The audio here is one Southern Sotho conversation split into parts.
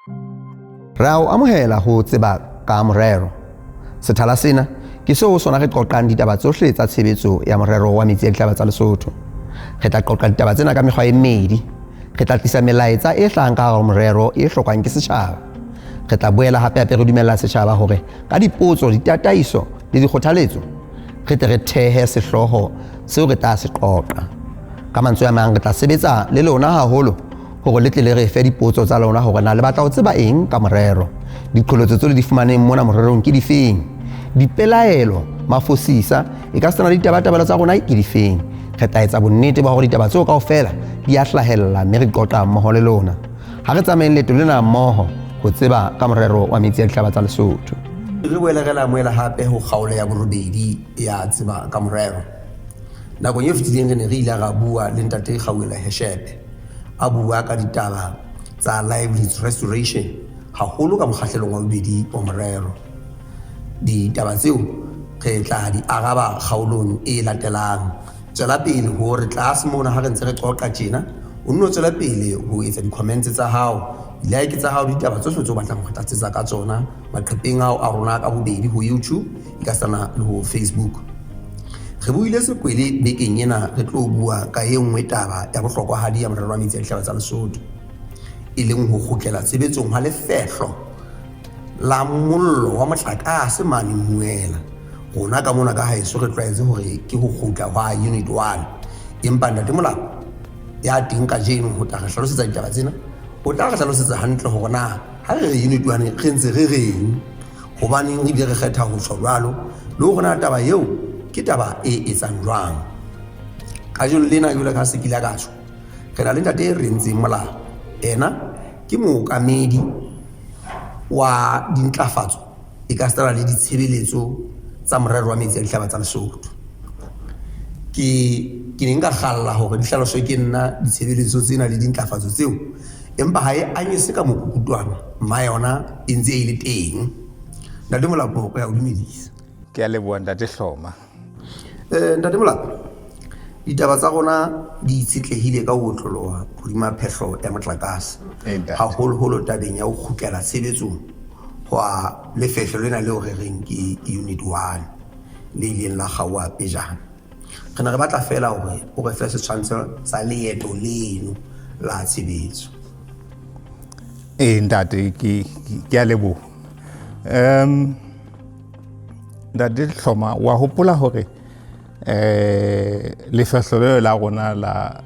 Re a o amohela ho Tseba ka Morero. Sethala sena ke seo ho sona re qoqang ditaba tsohle tsa tshebetso ya morero wa metsi a dihlaba tsa Lesotho. Re tla qoqa ditaba tsena ka mekgwa e mmedi. Re tla tlisa melaetsa e hlahang ka hare ho morero e hlokwang ke setjhaba. Re tla boela hape hape re dumella setjhaba hore ka dipotso, ditataiso le dikgothaletso re tle re thehe sehlooho seo re tla se qoqa. Ka mantswe a mang, re tla sebetsa le lona haholo hore le tle le re fe dipotso tsa lona hore na le batla ho tseba eng ka morero. Diqholotso tseo le di fumaneng mona morerong ke difeng? Dipelaelo, mafosisa, e ka sena le ditabatabelo tsa rona ke difeng? Re tla etsa bonnete ba hore ditaba tseo kaofela di a hlahella mme re qoqa mmoho le lona. Ha re tsamayeng leeto lena mmoho ho tseba ka morero wa metsi a dihlaba tsa Lesotho. Re boele re le amohela hape ho kgaolo ya borobedi ya Tseba ka Morero. Nakong e fetileng re ne re ile ra bua le Ntate Kgauhelo Heshepe a bua ka ditaba tsa livelihoods restoration haholo ka mokgahlelong wa bobedi wa morero. Ditaba tseo re tla di araba kgaolong e latelang. Tswela pele ho re tlase mona ha re ntse re qoqa tjena, o nno tswela pele ho etsa di-comments tsa hao, di-like tsa hao, ditaba tsohle tseo o batlang ho tlatsetsa ka tsona maqepheng ao a rona ka bobedi ho YouTube e ka sana le ho Facebook. Re buile sekwele bekeng ena re tlo bua ka e nngwe taba ya bohlokwahadi ya morero wa metsi a dihlaba tsa Lesotho, e leng ho kgutlela tshebetsong ha lefehlo la mollo wa motlakase mane Mmuela. Rona ka mona ka haeso re tlwaetse hore ke ho kgutla hwa unit 1, empa Ntate Molapo ya teng kajeno ho tla re hlalosetsa ditaba tsena, o tla re hlalosetsa hantle hore na ha re re unit 1 re ntse re reng, hobaneng re bile re kgetha ho tjho jwalo, le hore na taba eo ke taba e etsang jwang. Kajeno lena jwalo ka se kile ka tjho, re na le ntate e Rentseng Molapo. Ena ke mookamedi wa dintlafatso e ka sala le ditshebeletso tsa morero wa metsi a dihlaba tsa Lesotho. Ke ke ne nka kgalla hore di hlaloswe ke nna ditshebeletso tsena le dintlafatso tseo, empa ha e anyese ka mokukutwana, mma yona e ntse e le teng. Ntate Molapo, re a o dumedisa. Ke a leboha Ntate Hloma. Ntate Molapo, ditaba tsa rona di itshetlehile ka ho otloloha hodima phehlo ya motlakase, haholoholo tabeng ya ho kgutlela tshebetsong hwa lefehlo lena leo re reng ke unit 1 le ileng la kgaoha pejana. Re ne re batla feela hore o re fe setshwantsho sa leeto leno la tshebetso. Ee ntate, ke ke a leboha. Ntate Hloma, wa hopola hore lefehlo leo la rona la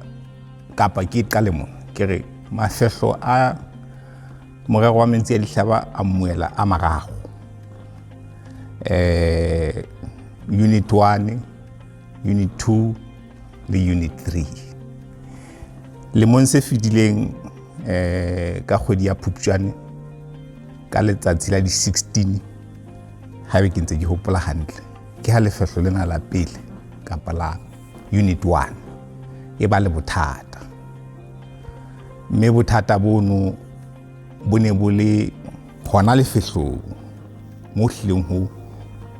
kapa ke qale mona ke re mafehlo a morero wa metsi a dihlaba a Mmuela a mararo, unit 1, unit 2 le unit 3. Lemong se fetileng ka kgwedi ya Phupjane ka letsatsi la di 16, haebe ke ntse ke hopola hantle, ke ha lefehlo lena la pele kapa la unit 1 e ba le bothata, mme bothata bono bo ne bo le hona lefehlong mo hlileng ho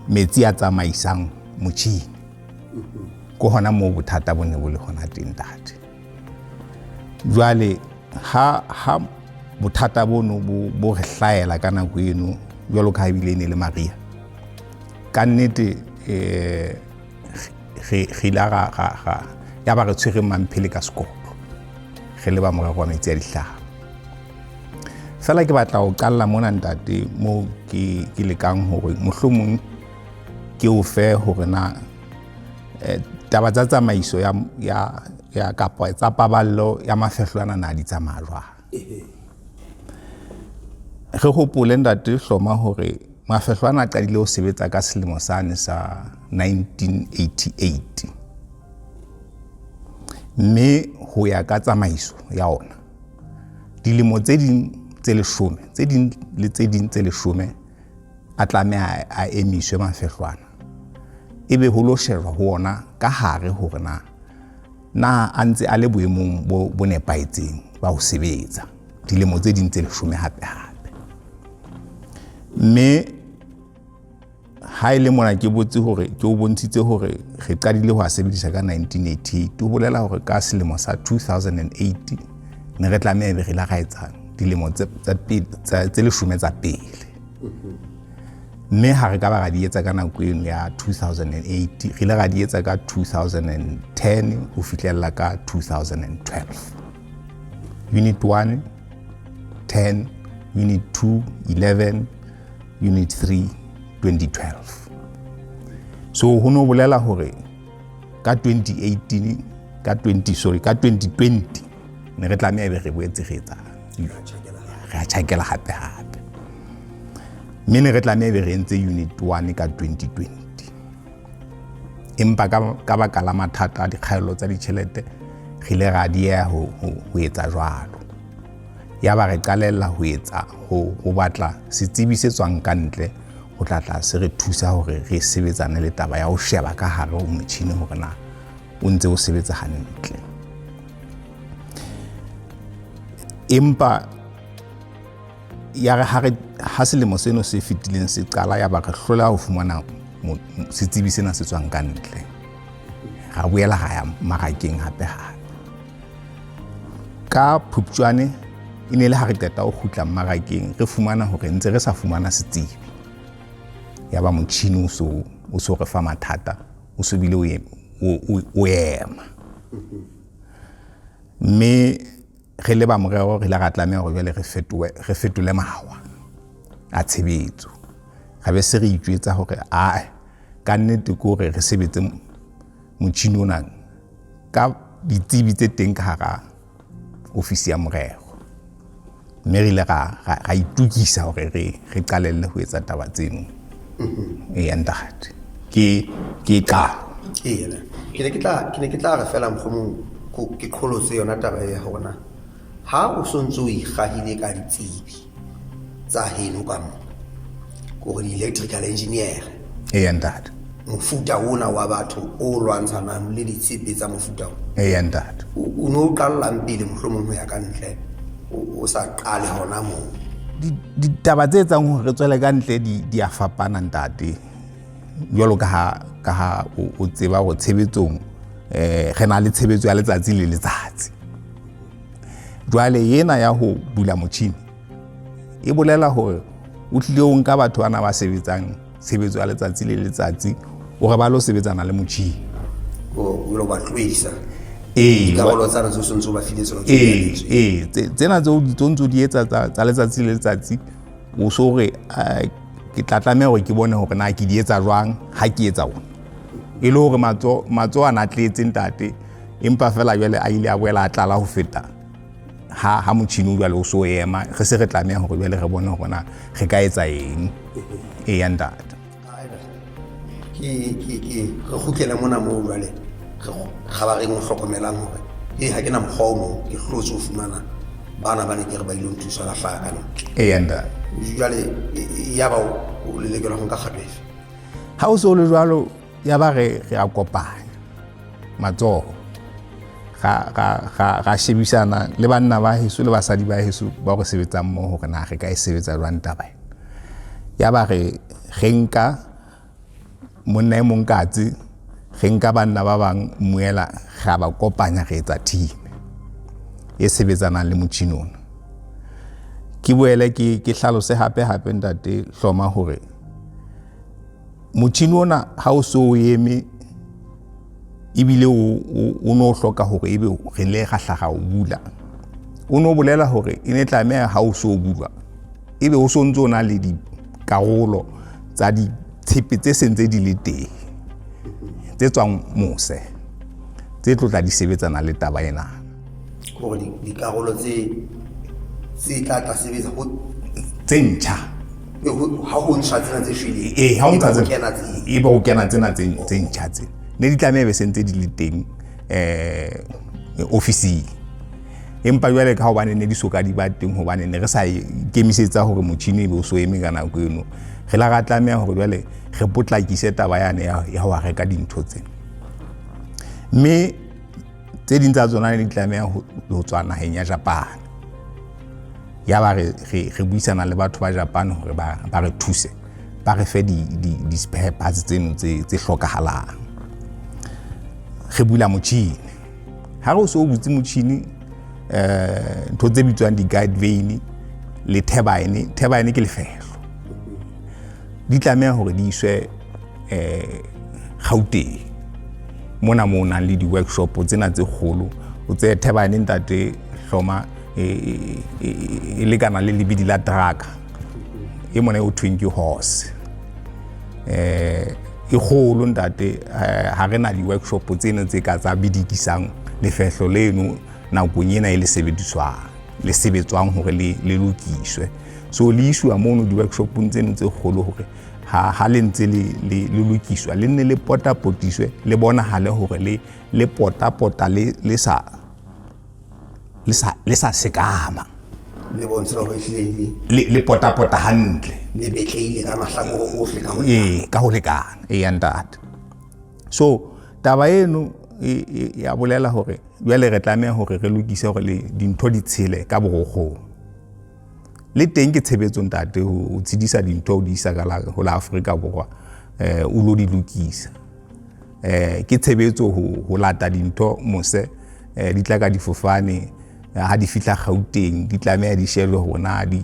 metsi a tsamaisang motjhini, ke hona moo bothata bo ne bo le hona teng ntate. Jwale ha bothata bono bo re hlahela ka nako eno, jwalo ka ha ebile e ne le mariha, ka nnete re ile ra ya ba re tshwere mamphele ka sekotlo re le ba morero wa metsi a dihlaha. Fela ke batla ho qalla mona ntate, mo ke lekang hore mohlomong ke o fe hore na taba tsa tsamaiso ya kapa tsa paballo ya mafehlo ana na di tsamaya jwang. Re hopole ntate Hloma hore mafehlo ana a qadile ho sebetsa ka selemo sane sa 1988, mme ho ya ka tsamaiso ya ona dilemo tse ding tse leshome, tse ding le tse ding tse leshome a tlameha a emiswe mafehlwana, ebe ho lo shejwa ho ona ka hare hore na a ntse a le boemong bo nepahetseng ba ho sebetsa dilemo tse ding tse leshome hape hape. Mme ha e le mona ke botse hore ke o bontshitse hore re qadile ho a sebedisa ka 1988, ho bolela hore ka selemo sa 2008 ne re tlameha ebe re la ra etsa Dilemo tse 10 tsa pele. Mme ha re ka ba ra di etsa ka nako eno ya 2008, re ile ra di etsa ka 2010 ho fihlella ka 2012. Unit 1 10, unit 2 11, unit 3 2012. So ho no bolela hore ka 2018, ka 20, sorry, ka 2020 ne re tlameha ebe re boetse re etsa, re a tjhakela hape hape. Mme ne re tlameha ebe re entse unit 1 ka 2020. Empa ka baka la mathata a dikgaello tsa ditjhelete, re ile ra dieha ho etsa jwalo. Yaba re qalella ho etsa ho batla setsebi se tswang ka ntle ho tla tla se re thusa hore re sebetsane le taba ya ho sheba ka hare ho motjhini hore na o ntse o sebetsa hantle. Empa ya re ha selemo seno se fetileng se qala, ya ba re hlola ho fumana setsebi sena se tswang ka ntle. Ra boela ra ya mmarakeng hape hape. Ka Phupjane e ne le ha re qeta ho kgutla mmarakeng, re fumana hore ntse re sa fumana setsebi. Ya ba motjhini o so re fa mathata, o so bile o ema. Mme re le ba morero re ile ra tlameha hore jwale re fetole mawa a tshebetso. Ra be se re itjwetsa hore ae, ka nnete ke hore re sebetse motjhini ona ka ditsebi tse teng ka hara ofisi ya morero. Mme re ile ra itukisa hore re qalelle ho etsa taba tseno. Eya ntate, ke qalo. Eya, ke ne ke tla re fela mohlomong ke qholotse yona taba ya hore na ha o so ntse o ikgahile ka ditsebi tsa heno ka mona, ke hore di-electrical engineer. Eya ntate. Mofuta ona wa batho o lwantshanang le ditshepe tsa mofuta o. Eya ntate. O no qallang pele mohlomong ho ya ka ntle, o sa qale hona moo. Ditaba tse etsang hore re tswele ka ntle di a fapana ntate. Jwalo ka ha o tseba hore tshebetsong re na le tshebetso ya letsatsi le letsatsi. Jwale ena ya ho bula motjhini e bolela hore o tlile o nka batho bana ba sebetsang tshebetso ya letsatsi le letsatsi o re ba lo sebetsana le motjhini. O lo ba tlohedisa. Ee, dikarolo tsena tse o sontso o ba file tsona tse ee, tsena tse o ntso di etsa tsa letsatsi le letsatsi, o so re ke tla tlameha hore ke bone hore na ke di etsa jwang ha ke etsa ona. E le hore matsoho a na tletse ntate, empa fela jwale a ile a boela a tlala ho feta ha motjhini jwale o so ema, re se re tlameha hore jwale re bone hore na re ka etsa eng. Eya ntate. Ke re kgutlele mona moo jwale re kgabareng o hlokomelang hore e ha ke na mokgwa o mong, ke hlotse ho fumana bana ba ne ke re ba ile ho nthusa la hlaha ka ntle. Eya ntate. Jwale ya ba o lelekelwa ho nka kgato efe? Ha o so le jwalo, ya ba re a kopanya matsoho, ra shebisana le banna ba heso le basadi ba heso ba re sebetsang mmoho hore na re ka e sebetsa jwang taba ena. Ya ba re nka monna e mong katse, re nka banna ba bang mmuela, ra ba kopanya re etsa team e sebetsanang le motjhini ona. Ke boele ke hlalose hape hape ntate Hloma hore motjhini ona ha o so o eme ebile o no hloka hore ebe re le ra hlaha o bula, o no bolela hore e ne tlameha ha o so o bulwa ebe o so ntse o na le dikarolo tsa ditshepe tse seng tse di le teng tse tswang mose tse tlo tla di sebetsana le taba ena. Hore dikarolo tse tla sebetsa ho tse ntjha. Ha ho ntshwa tsena tse shweleng. Ee, ha ho ntshwa tsena, ebe ho kena tsena tse ntjha tse. Ne di tlameha be sentse di le teng ofising. Empa jwale ka hobane ne di soka di ba teng, hobane ne re sa ikemisetsa hore motjhini ebe o so eme ka nako eno, re la ra tlameha hore jwale re potlakise taba yane ya ho reka dintho tsena. Mme tse ding tsa tsona ne di tlameha ho tswa naheng ya Japan. Ya ba re buisana le batho ba Japan hore ba re thuse, ba re fe di spare parts tseno tse hlokahalang. Re bula motjhini. Ha re o so o butse motjhini, Ntho tse bitswang di-guide vane le turbine. Turbine ke lefehlo, di tlameha hore di iswe Gauteng mona mo nang le di-workshop tsena tse kgolo. O tseye turbine, ntate, hloma e lekana le lebidi la trucka e mona e o thweng ke horse, e kgolo, ntate. Ha re na di-workshop tseno tse ka tsa bidikisang lefehlo leno nakong ena e le sebediswang, le sebetswang hore le lokiswe. So le isiwa mono di-workshopong tseno tse kgolo hore ha le ntse le lokiswa, le nne le potapotiswe, le bonahale hore le potapota le sa sekama. Le bontsha hore ehlile le potapota hantle. Le betlehile ka mahlakore ohle ka ho Ee, ka ho lekana, ee, ntate. So taba eno ya bolela hore jwale re tlameha hore re lokise hore le dintho di tshele ka borokgong. Le teng ke tshebetso, ntate, ho tshedisa dintho o di isa ka la ho la Afrika Borwa, o lo di lokisa. Ke tshebetso ho lata dintho mose, di tla ka difofane. Ha di fihla Gauteng, di tlameha di shebe hore na di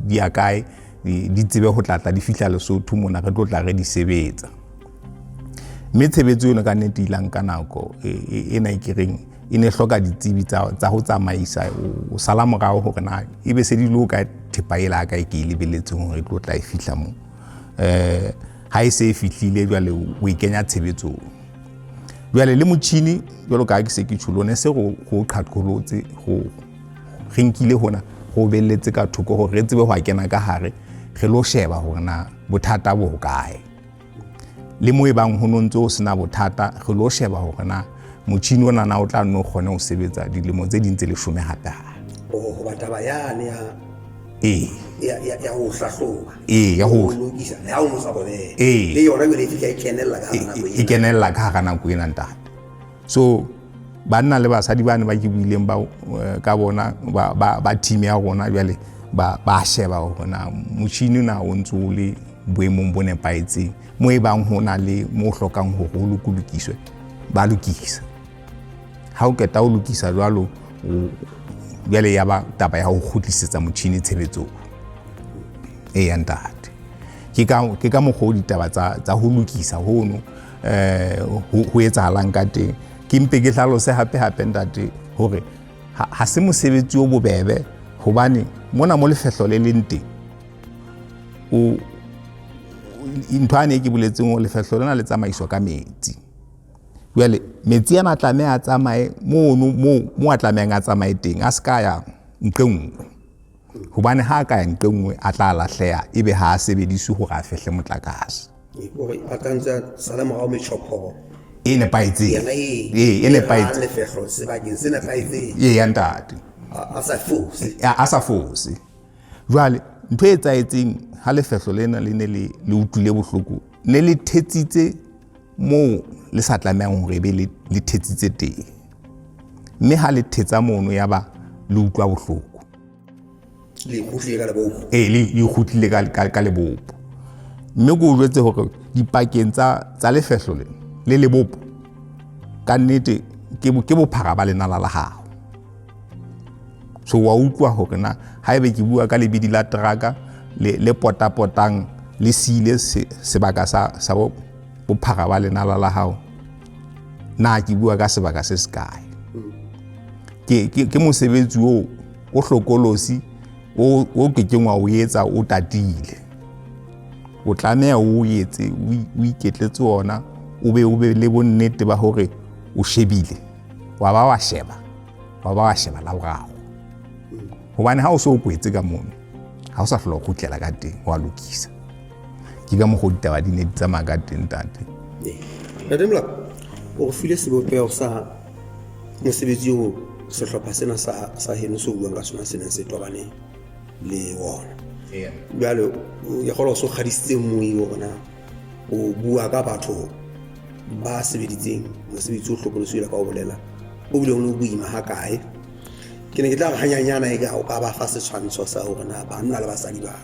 ya kae, di tsebe ho tlatla di fihla Lesotho mona, re tlo tla re di sebetsa. Mme tshebetso eno ka nnete ilang ka nako ena e ke reng e ne hloka ditsebi tsa ho tsamaisa, o sala morao hore na ebe se di lo ka thepa ela ka e ke e lebelletseng hore e tlo tla e fihla mo. Ha e se e fihlile, jwale o e kenya tshebetsong. Jwale le motjhini, jwalo ka ha ke se ke tjholo, ne se go qhaqholotse, go re nkile hona go belletse ka thoko hore re tsebe ho a kena ka hare, re lo sheba hore na bothata bo hokae. Le mo e bang ho no ntse o sena bothata, re lo sheba hore na motjhini ona na o tla nno kgone ho sebetsa dilemo tse ding tse 10 hape hape. Hoba taba yane ya ya ho hlahloba, Ee, ya ho lokisa le ha o no sa robeha, Ee. le yona jwale e fihla e kenella ka hara nako e ena. Kenella ka hara nako ena, ntate. So banna le basadi bane ba ke buileng ba ka bona ba team ya rona, jwale ba sheba hore na motjhini na o ntse o le boemong bo nepahetseng. Mo e bang ho na le mo hlokang hore o lokolokiswe, ba lokisa. Ha o qeta ho lokisa jwalo, jwale ya ba taba ya ho kgutlisetsa motjhini tshebetsong. Eya, ntate, ke ka mokgwa o ditaba tsa ho lokisa hono ho etsahalang ka teng. Ke mpe ke hlalose hape hape, ntate, hore ha se mosebetsi o bobebe, hobane mona mo lefehlo le leng teng, o ntho ane e ke boletseng hore lefehlo lena le tsamaiswa ka metsi. Jwale metsi ana a tlameha a tsamaye mono mo a tlamehang a tsamaye teng, a se ka ya nqe nngwe, hobane ha a ka ya nqe nngwe a tla lahleha, ebe ha a sebediswe hore a fehle motlakase. Hore a tla ntse a sala morao metjhophoro e nepahetseng. Yona e Ee, e nepahetseng. Lefehlo sebakeng se nepahetseng. Ee ya, ntate. A sa fose. A sa fose. Jwale ntho e etsahetseng ha lefehlo lena le ne le utlwile bohloko, ne le thetsitse moo le sa tlamehang hore ebe le thetsitse teng, mme ha le thetsa mono ya ba le utlwa bohloko. Le kgutlile ka lebopo. Ee, le kgutlile ka lebopo. Mme ke o jwetse hore dipakeng tsa lefehlo le le lebopo, ka nnete ke bophara ba lenala la hao. So wa utlwa hore na haebe ke bua ka lebidi la teraka le potapotang le siile sebaka sa bophara ba lenala la hao, na ke bua ka sebaka se sekae. Ke mosebetsi o hlokolosi o kekeng wa o etsa o tatile. O tlameha o etse o iketletse ona, o be le bonnete ba hore o shebile, wa ba wa sheba, wa ba wa sheba la boraro, hobane ha o so o kwetse ka mono, ha o sa hlola o kgutlela ka teng wa lokisa. Ke ka mokgwa o ditaba di ne di tsamaya ka teng, ntate. Ntate Molapo, o re file sebopeho sa mosebetsi o sehlopha sena sa heno se o buang ka sona se neng se tobane le ona. Jwale ke kgolwa o so kgadisitse moi hore na o bua ka batho ba sebeditseng mosebetsi o hlokolosi ka o bolela o bile o le boima ha kae. Ke ne ke tla re hanyanyana e ka o ka ba fa setshwantsho sa hore na banna le basadi ba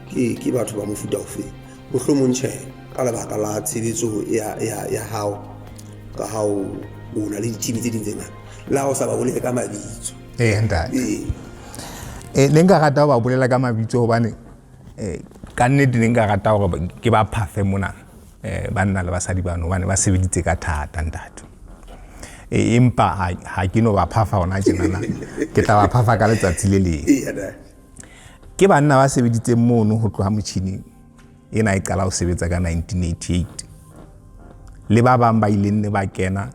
ke batho ba mofuta ofe. Mohlomong tjhe, ka lebaka la tshebetso ya hao, ka ha o na le dithimi tse ding tse ngata. Le ha o sa ba bolele ka mabitso. Ee, ntate. Ee. Ne nka rata ho ba bolela ka mabitso hobane ka nnete ne nka rata hore ke ba phafe mona banna le basadi bano hobane ba sebeditse ka thata ntate. Empa ha ke no ba phafa hona tjenana, ke tla ba phafa ka letsatsi le leng. Ke banna ba sebeditseng mono ho tloha motjhining ena e qala ho sebetsa ka 1988 le ba bang ba ileng ne ba kena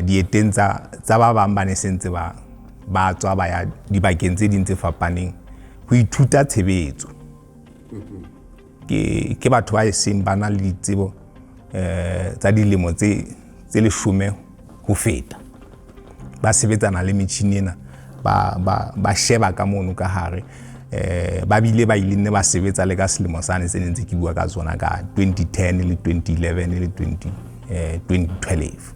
dieteng tsa ba bang ba ne sentse ba tswa ba ya dibakeng tse ding tse fapaneng ho ithuta tshebetso. Ke batho ba eseng ba na le ditsebo tsa dilemo tse 10 ho feta. Ba sebetsana le metjhini ena, ba sheba ka mono ka hare. Ba bile ba ile ne ba sebetsa le ka selemo sane se nentse ke bua ka tsona ka 2010 le 2011 le 2012.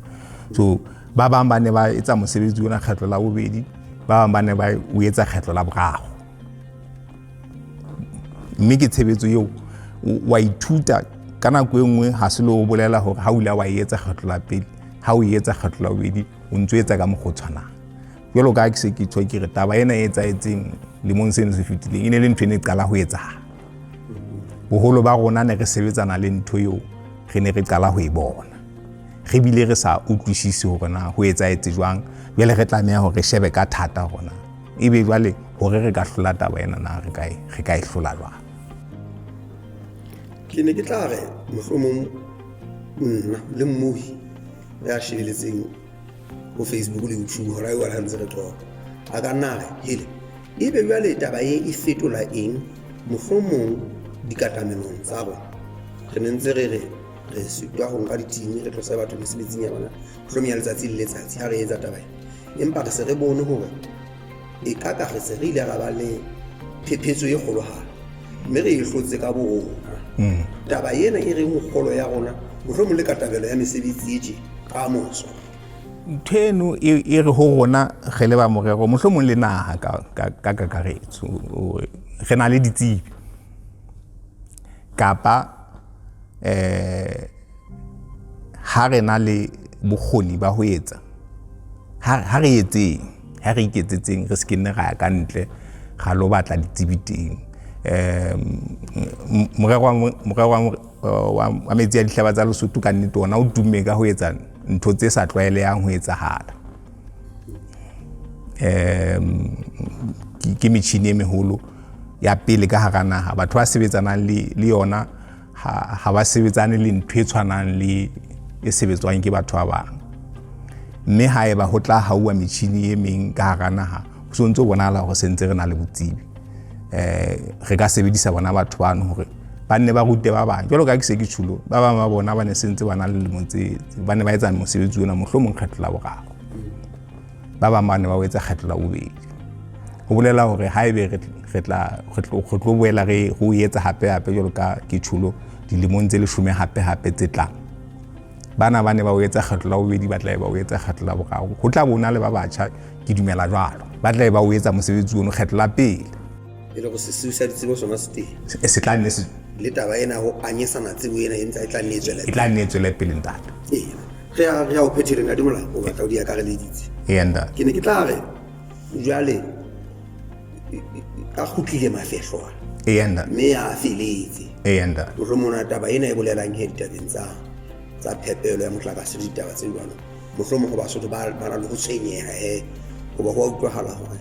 So ba bang ba ne ba etsa mosebetsi ona kgetlo la bobedi, ba bang ba ne ba o etsa kgetlo la boraro. Mme ke tshebetso eo wa ithuta ka nako e nngwe, ha se le o bolela hore ha o ile wa e etsa kgetlo la pele, ha o e etsa kgetlo la bobedi, o ntso etsa ka mokgwa o tshwanang. Jwalo ka ha ke se ke tjho ke re taba ena e etsahetseng lemong seno se fetileng e ne le ntho e ne e qala ho etsahala. Boholo ba rona ne re sebetsana le ntho eo re ne re qala ho e bona. Re bile re sa utlwisise hore na ho etsahetse jwang, jwale re tlameha hore re shebe ka thata hore na ebe jwale hore re ka hlola taba ena na re ka e hlola jwang. Ke ne ke tla re mohlomong nna le mmohi ya shebeletseng ho Facebook le YouTube hora eo ha ntse re qoqa, a ka nna re hele ebe jwale taba e e fetola eng mohlomong dikatamelong tsa rona. Re ne ntse re re re sitwa ho nka ditini re tlose batho mesebetsing ya bona mohlomong ya letsatsi le letsatsi ha re etsa taba ena, empa re se re bone hore e ka ka re se re ile ra ba le phephetso e kgolohadi mme re e hlotse ka borona. Taba ena e reng kgolo ya rona mohlomong le katabelo ya mesebetsi e tje ka moso. Ntho eno e re ho rona re le ba morero mohlomong le naha ka kakaretso re na le ditsebi kapa ha re na le bokgoni ba ho etsa, ha re etseng, ha re iketsetseng, re se ke nne ra ya ka ntle ra lo batla ditsebi teng. Morero wa metsi a dihlaba tsa Lesotho ka nnete ona o tumme ka ho etsa ntho tse sa tlwaelehang ho etsahala. Ke metjhini e meholo ya pele ka hara naha, batho ba sebetsanang le yona ha ba sebetsane le ntho e tshwanang le e sebetswang ke batho ba bang. Mme haeba ho tla hauwa metjhini e meng ka hara naha, ho so ntso bonahala hore sentse re na le botsebi. Re ka sebedisa bona batho bano hore ba nne ba rute ba bang. Jwalo ka ke se ke tjhulo, ba bang ba bona ba ne sentse ba na le lemo tse ba ne ba etsa mosebetsi ona mohlomong kgetlo la boraro. Ba bang ba ne ba o etsa kgetlo la bobedi. Ho bolela hore haebe re tlo boela re ho etsa hape hape jwalo ka ke tjhulo dilemong tse 10 hape hape tse tlang. Bana ba ne ba o etsa kgetlo la bobedi, ba tla ba o etsa kgetlo la boraro. Ho tla bona le ba batjha, ke dumela jwalo, ba tla ba o etsa mosebetsi ono kgetlo la pele. E le go sesiu sa ditsebo sona se teng. Se tla nne se le taba ena ho anyesana tsebo ena e ntse e tla nne e tswele e tla nne e tswele pele ntate. Ee, re a o phethele ntate Molapo, o batla o di akareleditse. Ee, ntate. Ke ne ke tla re jwale a kgutlile mafehlo a. Ee, ntate. Mme a feletse. Ee, ntate. Mohlomong na taba ena e bolelang he ditabeng tsa phepelo ya motlakase le ditaba tse jwalo, mohlomong ho Basotho ba na le ho tshwenyeha he, hoba ho a utlwahala hore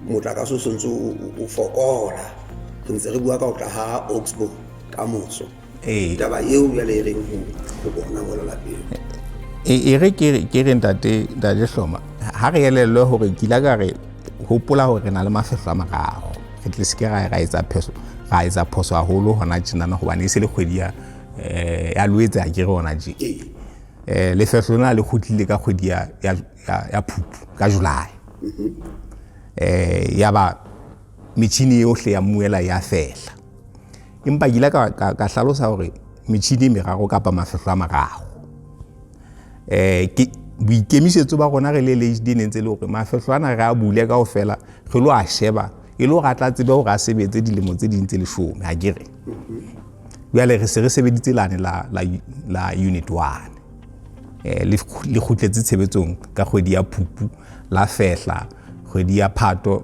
motlakase o sontse o fokola. Re ntse re bua ka ho tla ha Oxbow ka moso. Taba eo jwale e reng ho bona mo lelapeng. E re ke re ntate Hloma, ha re elellwe hore ke ile ka re hopola hore re na le mafehlo a mararo. Re tle se ke ra etsa phoso, ra etsa phoso haholo hona tjenana hobane e se le kgwedi ya Loetse ha ke re hona tje. Lefehlo lena le kgutlile ka kgwedi ya Phupu ka July. Ya ba metjhini yohle ya mmuela ya fehla. Empa ke ile ka hlalosa hore metjhini e meraro kapa mafehlo a mararo. Ke boikemisetso ba rona re le LHD ne ntse le hore mafehlo ana re a bule kaofela, re lo a sheba e le hore a tla tsebe hore a sebetse dilemo tse ding tse 10, ha ke re. Jwale re se re sebeditse lane la unit 1. Le kgutletse tshebetsong ka kgwedi ya Phupu, la fehla kgwedi ya Phato,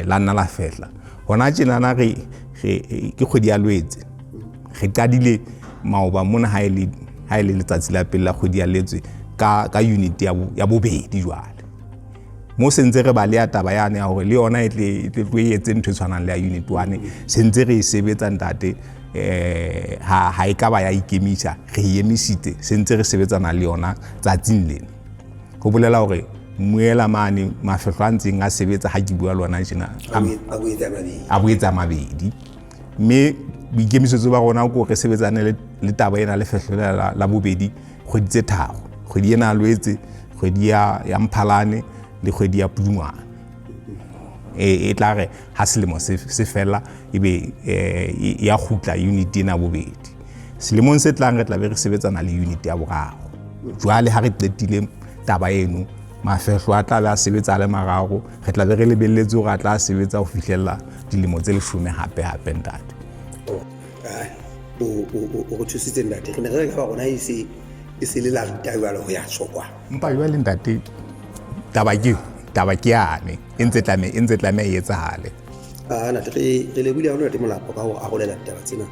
la nna la fehla. Hona tjenana re ke kgwedi ya Lwetse. Re qadile maoba mona ha e le letsatsi la pele la kgwedi ya Lwetse ka unit ya bobedi. Jwale mo sentse re baleha taba yane ya hore le yona e tle tlo e etse ntho e tshwanang le ya unit 1, sentse re e sebetsa ntate. Ha e ka ba ya ikemisa, re e emisitse, sentse re sebetsana le yona tsatsing lena. Ho bolela hore mmuela mane mafehlo a ntseng a sebetsa ha ke bua le wena tjena a boetse a mabedi, mme boikemisetso ba rona ko re sebetsane le taba ena lefehlo la bobedi kgwedi tse tharo: kgwedi ena ya Lwetse, kgwedi ya Mphalane le kgwedi ya Pudungwana. E tla re ha selemo se fela, ebe ya kgutla unit ena bobedi. Selemong se tlang re tla be re sebetsana le unit ya boraro. Jwale ha re qetile taba eno, mafehlo a tla be a sebetsa le mararo, re tla be re lebelletse hore a tla sebetsa ho fihlella dilemo tse 10 hape hape, ntate. O re thusitse, ntate. Re ne re re ka ba rona e se le la ruta jwale ho ya tshokwa. Mpa jwale ntate, taba ke yane e ntse tlameha e etsahale. Ntate, re lebohile haholo, ntate Molapo, ka ho arolela ditaba tsena.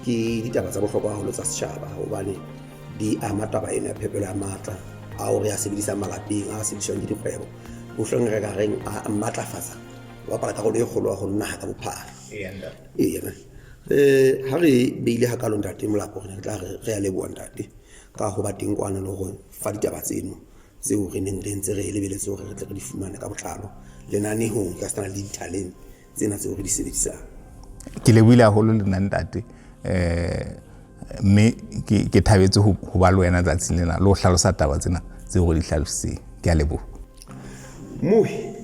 Ke ditaba tsa bohlokwa haholo tsa setjhaba, hobane di ama taba ena ya phepelo ya matla ao re a sebedisang malapeng, a sebediswang ke dikgwebo, mohlong re ka reng a matlafatsa o bapala karolo e kgolo haholo naha ka bophara. Ee, ha re beile hakalo, ntate Molapo, re ne re tla re re a leboha, ntate, ka ho ba teng kwana le ho fa ditaba tseno tseo re neng re ntse re lebeletse hore re tle re di fumane ka botlalo lenanehong ka setana le dithaleng tsena tseo re di sebedisang. Ke lebohile haholo le nna, ntate, mme ke thabetse ho ba le wena tsatsing lena le ho hlalosa taba tsena tseo re di hlalositseng. Ke a leboha. Mohi,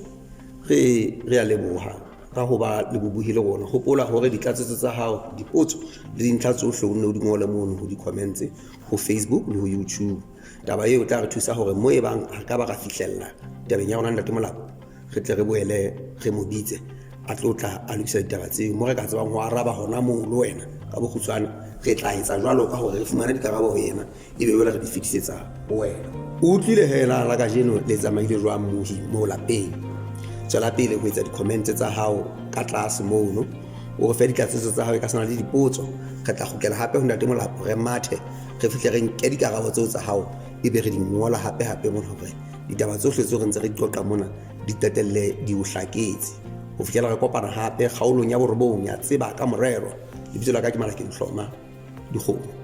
re a leboha ka ho ba le bobuhi le rona. Hopola hore ditlatsetso tsa hao, dipotso le dintlha tsohle, o nne o di ngole mono ho di-comments ho Facebook le ho YouTube. Taba eo e tla re thusa hore mo e bang re ka ba ra fihlella tabeng ya rona, ntate Molapo, re tle re boele re mo bitse a tlo tla a lokisa ditaba tseo mo re ka tsebang ho araba hona moo le wena ka bokgutshwane. Re tla etsa jwalo ka hore re fumane dikarabo ho yena, ebe jwale re di fetisetsa ho wena. O utlwile hela la kajeno le tsamaile jwang mohi moo lapeng? Tswela pele ho etsa di-comment tsa hao ka tlase mono, o re fe ditlatsetso tsa hao e ka sena le dipotso. Re tla kgutlela hape ho ntate Molapo, re mathe re fihle re nke dikarabo tseo tsa hao, ebe re di ngola hape hape mona hore ditaba tsohle tseo re ntse re di qoqa mona di qetelle di o hlaketse. Ho fihlela re kopana hape kgaolong ya borobong ya Tseba ka Morero, lebitso la ka ke Malakeng Hloma Dikgomo.